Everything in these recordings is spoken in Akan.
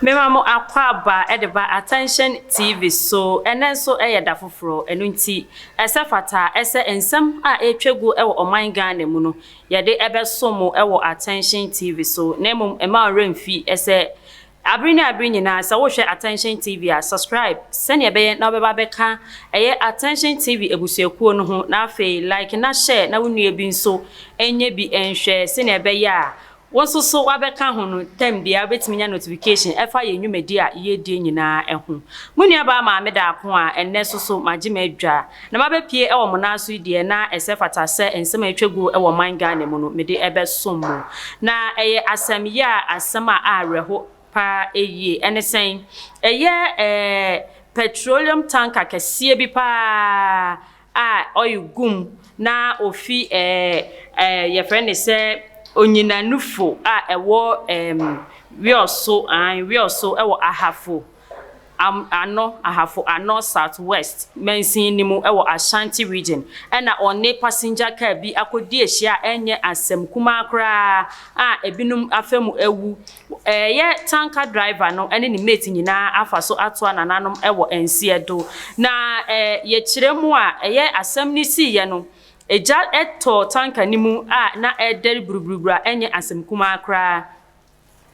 Mema mo akwaaba de ba Attention TV so. Ɛnnɛ nso yɛ da foforɔ, ɛno nti ɛsɛ fata sɛ nsɛm a ɛretwa gu wɔ ɔman Ghana mu no, yɛde bɛso mo wɔ Attention TV so. Na mmom mma wo werɛ mfi sɛ abere ne abere nyinaa sɛ wohwɛ Attention TV a, subscribe sɛnea ɛbɛyɛ na wobɛba abɛka ɛyɛ Attention TV abusuakuo no ho, na afei like na share na wo nua bi nso nyɛ bi nhwɛ sɛnea ɛbɛyɛ a Wo nso so woabɛka ho no, tɛm biara wobɛtumi anya notification ɛfa yɛn nnwumadi a yɛredie nyinaa ho. Mo nuabaa Maame Daako a ɛnnɛ nso so magye m'adwa na mabɛpue wɔ mo nan so yi deɛ na ɛsɛ fata sɛ nsɛm a ɛtwa guo wɔ ɔman Ghana mu no mede bɛsom mo. Na ɛyɛ asɛm yɛ a asɛm a awerɛho paa yie. Ɛne sɛn? Ɛyɛ ɛɛ petroleum tanker kɛseɛ bi paa a ɔyɛ gum na ofi ɛɛ ɛɛ yɛfrɛ no sɛ Onyinanufo a ɛwɔ ɛɛm Wiɔso ae Wiɔso ɛwɔ Ahafo am ano Ahafo Ano South West mansin no mu ɛwɔ Ashanti Region ɛna ɔne passenger car bi akɔdi ahyia a ɛnyɛ asɛm kumaa koraa a ebinom afa mu awu. Ɛyɛ tanker driver no ne ne mate nyinaa afa so atoa nananom wɔ nseɛ do. Na yɛkyerɛ mu a, ɛyɛ asɛm no siiɛ no, egya tɔɔ tanker no mu a na ɛredɛre buruburuburu a ɛnyɛ asɛm kumaa koraa.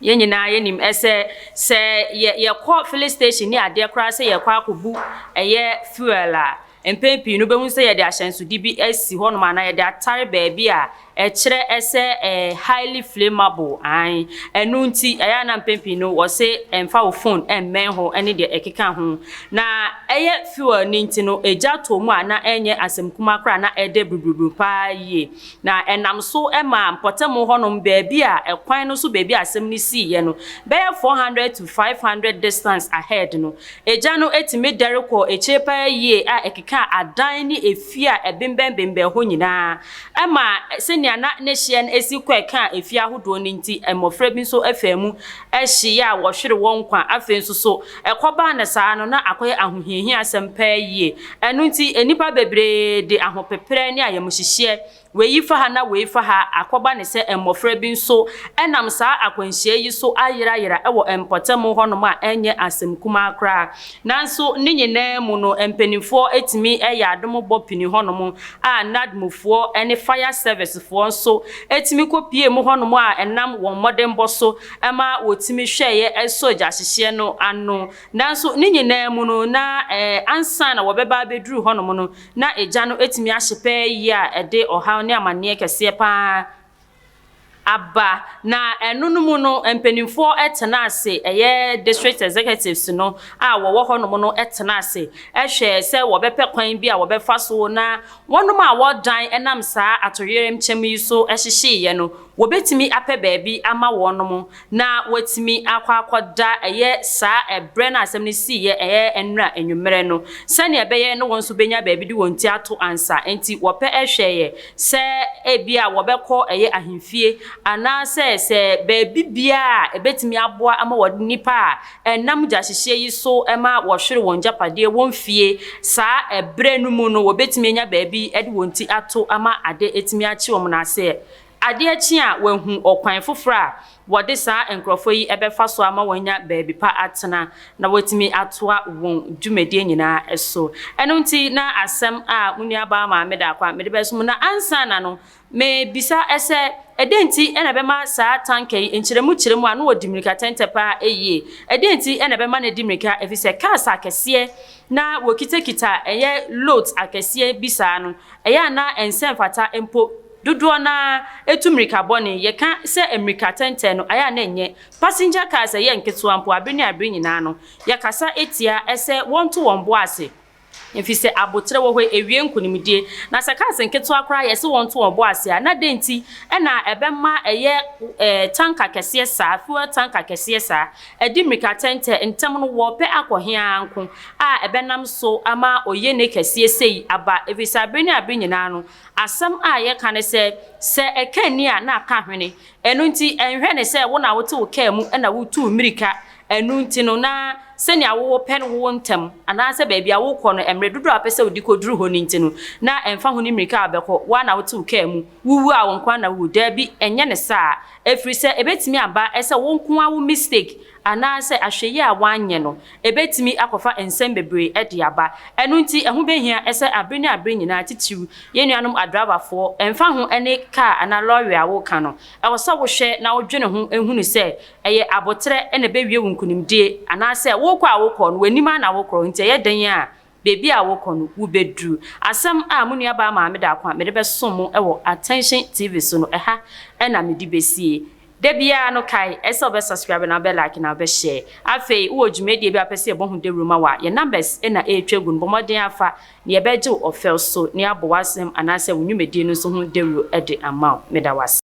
Yɛn nyinaa yɛnim sɛ, sɛ yɛkɔ filling station ne adeɛ koraa sɛ yɛrekɔ akɔbu ɛyɛ fuel a, Mpɛn pii no, wubehu sɛ yɛde ahyɛnsode bi asi hɔnom anaa yɛde atare baabi a ɛkyerɛ sɛ ɛyɛ highly flammable. Aane. Ɛno nti, ɛyɛ a na mpɛn pii no wɔse mfa wo fon mmɛn hɔ ne deɛ ɛkeka ho. Na ɛyɛ fuel no nti no, egya tɔ mu a na ɛnyɛ asɛm kumaa koraa, na ɛdɛ buruburuburu paa yie. Na ɛnam so maa mpɔtam hɔnom baabi a ɛkwan no so baabi a asɛm no siiɛ no, bɛyɛ 400 to 500 distance ahead no, Egya no tumi dɛre kɔɔ akyire paa yie a ɛkekaa adan ne efie a ɛbembɛnbembɛn hɔ nyinaa. Ɛma sɛnea na ne hyeɛ no si kɔ ɛkaa efie ahodoɔ no nti, mmɔfra bi nso faa mu hyeeɛ a wɔhwere wɔn nkwa. Afei nso so, ɛkɔbaa no saa no, na akɔyɛ ahohiahiasɛm paa yie. Ɛno nti, nnipa bebree de ahopeperɛ ne ayamuhyehyeɛ Wei fa ha na wei fa ha, akɔba ne sɛ mmɔfra bi nso nam saa akwanhyia yi so ayerayera wɔ mpɔtam hɔnom a ɛnyɛ asɛm kumaa koraa. Nanso ne nyinaa mu no, mpanimfoɔ tumi yɛ adom bɔ pini hɔnom a NADMOfoɔ ne Fire Servicefoɔ nso tumi kɔpue mu hɔnom a ɛnam wɔn mmɔdenbɔ so ma wɔtumi hwɛeɛ sɔɔ gyahyehyeɛ no ano. Nanso ne nyinaa mu no, na ansa na wɔbɛba abɛduru hɔnom no, na egya no atumi ahye pɛɛ yie a ɛde ɔhaw ne amanneɛ kɛseɛ pa ara aba. Na ɛno no mu no, mpanimfoɔ tenaa ase, ɛyɛ district executives no a wɔwɔ hɔnom no tenaa ase hwɛɛ sɛ wɔbɛpɛ kwan bi a wɔbɛfa so na wɔnom a wɔdan nam saa atoyerɛmkyɛm yi so hyehyeeɛ no, wɔbɛtumi apɛ baabi ama wɔnom na watumi akɔ akɔda ɛyɛ saa ɛberɛ no a asɛm no siiɛ, ɛyɛ nnora anwummerɛ no, sɛdeɛ ɛbɛyɛ na wɔn nso bɛnya baabi de wɔn ti ato ansa. Enti wɔpɛ hwɛeɛ sɛ ebia wɔbɛkɔ ɛyɛ ahemfie, anaasɛ sɛ baabi biara a ɛbɛtumi aboa ama wɔde nnipa a ɛnam gyahyehyeɛ yi so ma wɔhwere wɔn agyapadeɛ, wɔn fie, saa ɛberɛ no mu no, wɔbɛtumi anya baabi de wɔn ti ato ama ade atumi akye wɔn. Na sɛ Adeɛ kye a, wɔahu ɔkwan foforɔ a wɔde saa nkorɔfoɔ yi bɛfa so ama wɔanya baabi pa atena na wɔatumi atoa wɔn dwumadie nyinaa so. Ɛno nti na asɛm a mo nuabaa Maame Daakwa mede bɛso mo. Na ansa na no, mebisa sɛ, ɛdɛn nti na ɛbɛma saa tanka yi, nkyerɛmu kyerɛ mu a na ɔdi mmirika tɛntɛ paa yie? Ɛdɛn nti na ɛbɛma no adi mmirika? Ɛfiri sɛ cars akɛseɛ na wɔkitakita ɛyɛ loads akɛseɛ bi saa no, ɛyɛ a na ɛnsɛ mfata mpo. Dodoɔ no ara tu mmirika bɔne. Yɛka sɛ mmirika tɛntɛn no, ayɛ a na ɛnyɛ. Passenger cars a ɛyɛ nketewa mpo, abere ne abere nyinaa no, yɛkasa tia sɛ wɔnto wɔn bo ase, efisɛ aboterɛ wɔ hɔ, ɛwie nkonimdie. Na sɛ cars nketewa koraa yɛse wɔnto wɔn bo ase a, na dɛn nti na ɛbɛma ɛyɛ tanker kɛseɛ saa, fuel tanker kɛseɛ saa, adi mmirika tɛntɛ ntɛm no wɔrepɛ akɔ he ara nko a ɛbɛnam so ama oyene kɛseɛ sei aba, efisɛ abere ne abere nyinaa no, Asɛm a yɛka ne sɛ, sɛ ɛka ani a, na aka hwene. Ɛno nti, ɛnhwɛ ne sɛ wo na wote wo kaa mu na wotu mmirika. Ɛno nti no, na sɛnea wopɛ no wo ntɛm, anaasɛ baabi a worekɔ no, mmerɛ dodoɔ a wopɛ sɛ wode kɔduru hɔ no nti no, na ɛmfa ho ne mmirika a wobɛkɔ, wo ara na wote wo kaa mu. Wowu a, wo nko ara na wowu. Daabi, ɛnyɛ ne saa. Ɛfiri sɛ, ɛbɛtumi aba sɛ wo nko ara wo mistake. anaasɛ ahwɛyie a woanyɛ no, ɛbɛtumi akɔfa nsɛm bebree de aba. Ɛno nti, ɛho bɛhia sɛ abere ne abere nyinaa, titiriw yɛn nuanom adraivafoɔ, ɛmfa ho ne kaa anaa lɔre a woreka no, ɛwɔ sɛ wohwɛ na wodwene ho hunu sɛ ɛyɛ aboterɛ na ɛbɛwie wo nkunimdie, anaasɛ worekɔ a worekɔ no, w'anim ara na worekɔ, nti ɛyɛ dɛn a baabi a worekɔ no, wobɛduru. Asɛm a mo nuabaa Maame Daako a mede bɛsom mo wɔ Attention TV so no, ɛha na mede bɛsie. Da biara no kae sɛ wobɛ subscribe na wobɛ like na wobɛ share. Afei wowɔ dwumadie bi a wopɛ sɛ yɛbɔ ho dawuro ma wo a, yɛn numbers na ɛretwa gu no, bɔ mmɔden ara fa na yɛbɛgye wo ɔfɛw so na yɛabɔ w'asɛm anaasɛ wo nnwumadie no nso ho dawuro de ama wo. Meda wo ase.